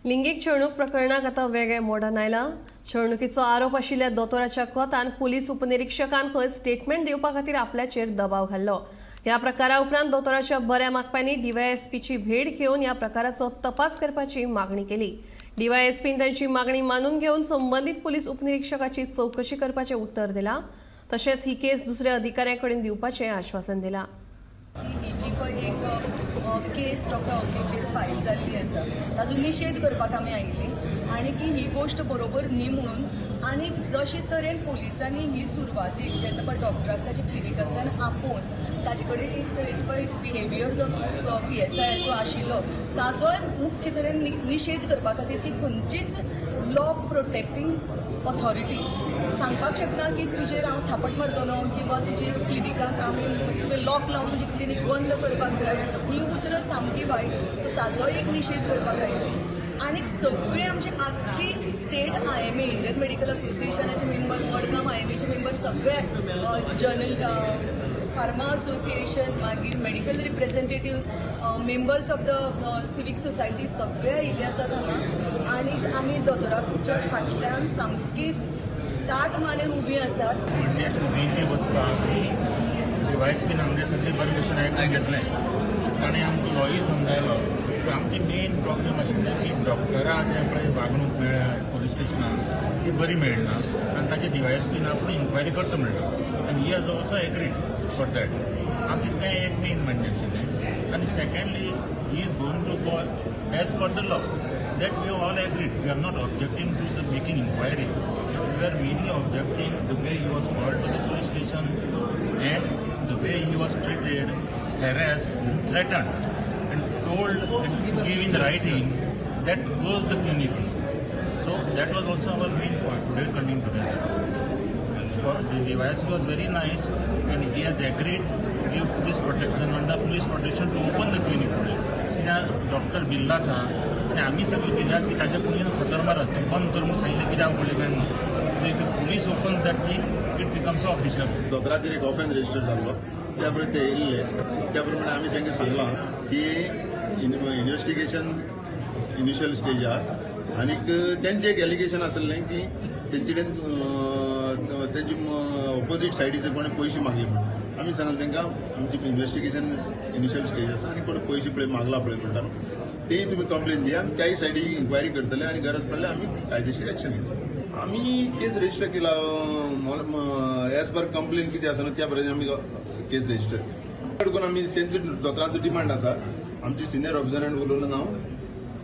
लिंगीक छळणूक प्रकरणाक आतां वेगळें मोडण आयलां. छळणुकीचो आरोप आशिल्ल्या दोतोराच्या कोतान पुलीस उपनिरिक्षकान खंय स्टेटमेंट दिवपा खातीर आपल्याचेर दबाव घाल्लो. ह्या प्रकारा उपरांत दोतोराच्या बऱ्या मागप्यांनी डीवायएसपीची भेट घेवन ह्या प्रकाराचो तपास करपाची मागणी केली. डीवायएसपीन तांची मागणी मानून घेवन संबंदीत पुलीस उपनिरिक्षकाची चवकशी करपाचें उतर दिलां. तशेंच ही केस दुसऱ्या अधिकाऱ्या कडेन दिवपाचें आश्वासन दिलां. ही जी पळय एक केस डॉक्टर अवनीचेर फायल जाल्ली आसा, ताजो निशेध करपाक आमी आयिल्ली आनी की ही गोश्ट बरोबर न्ही म्हणून. आनी जशे तरेन पोलिसांनी ही सुरवातीक जेन्ना पळय डॉक्टराक ताच्या क्लिनिकांतल्यान आपोवन ताजे कडेन एक तरेचे पळय बिहेवियर जो पीएसआयाचो आशिल्लो, ताजोय मुख्य तरेन निशेध करपा खातीर की खंयचीच लॉ प्रोटेक्टींग ऑथॉरिटी सांगपाक शकना की तुजेर हांव थापट मारतलो किंवा तुजे क्लिनिकाक आमी तुवें लॉक लावन तुजी क्लिनीक बंद करपाक जाय. ही उतरां सामकी वायट. सो ताजोय एक निशेध करपाक आयिल्ली. आनीक सगळी आमची आख्खी स्टेट आयएमए, इंडियन मेडिकल असोसिएशनाचे मेंबर, मडगांव आयएमएचे मेंबर, सगळे जनरल फार्मा असोसिएशन, मागीर medical representatives, members of the civic society सगळे आयिल्ले आसात हांगा. आनी आमी दोतोराच्या फाटल्यान सामकी ताट मानेन उबी आसात. म्हणजे अशें मेनली वचपाक की डिवायएसपीन आमगे सगळें बरें भशेन आयकून घेतलें. ताणें आमकां लॉय समजायलो. पूण आमची मेन प्रॉब्लेम आशिल्लें की डॉक्टराक जें पळय वागणूक मेळ्ळ्या पुलीस स्टेशनार, ती बरी मेळना आनी ताचे डिवायएसपीन आपूण इन्क्वायरी करता म्हणलें आनी he has also agreed for that. आमचें तें एक मेन म्हणणें आशिल्लें. आनी secondly, he is going to go as per the law. That we all agreed. We are not objecting to the making inquiry. We are mainly objecting the way he was called to the police station and the way he was treated, harassed, threatened, and told and to give in writing that close the clinic. So that was also our main point today coming together. For the DYSP was very nice and he has agreed to give police protection, under police protection to open the clinic today. कित्याक doctor बिल्ला आसा आनी आमी सगळीं भिल्यात की ताच्या कोणी फातर मारत, तूं बंद कर म्हणून सांगिल्लें कित्याक उगडलें काय म्हणून. So if police open that thing, it becomes official. दोतोराचेर एक ऑफेन्स रजिस्टर जाल्लो, त्या प्रमाणे ते येयल्ले. त्या प्रमाणे आमी तांकां सांगलां की इन्वेस्टिगेशन इनिशियल स्टेज आहा. आनीक तेंचें एक एलिगेशन आसलें की तेंचे कडेन तेंचे ऑपोजीट सायडीचे कोणें पयशे मागले म्हण. आमी सांगलें तांकां, आमची इन्वेस्टिगेशन इनिशियल स्टेज आसा आनी कोणें पयशे पळय मागला पळय म्हणटा, तेय तुमी कंप्लेन दिया. आमी त्याय सायडी इन्क्वायरी करतले आनी गरज पडल्यार आमी कायदेशीर एक्शन घेतले. आमी केस रजिस्टर केला. एज पर कंप्लेन कितें आसा न्हू, त्या प्रमाणे आमी केस रजिस्टर केला. करून आमी तेंचो दोतोराचो डिमांड आसा. आमची सिनियर ऑफिसरान उलोवन हांव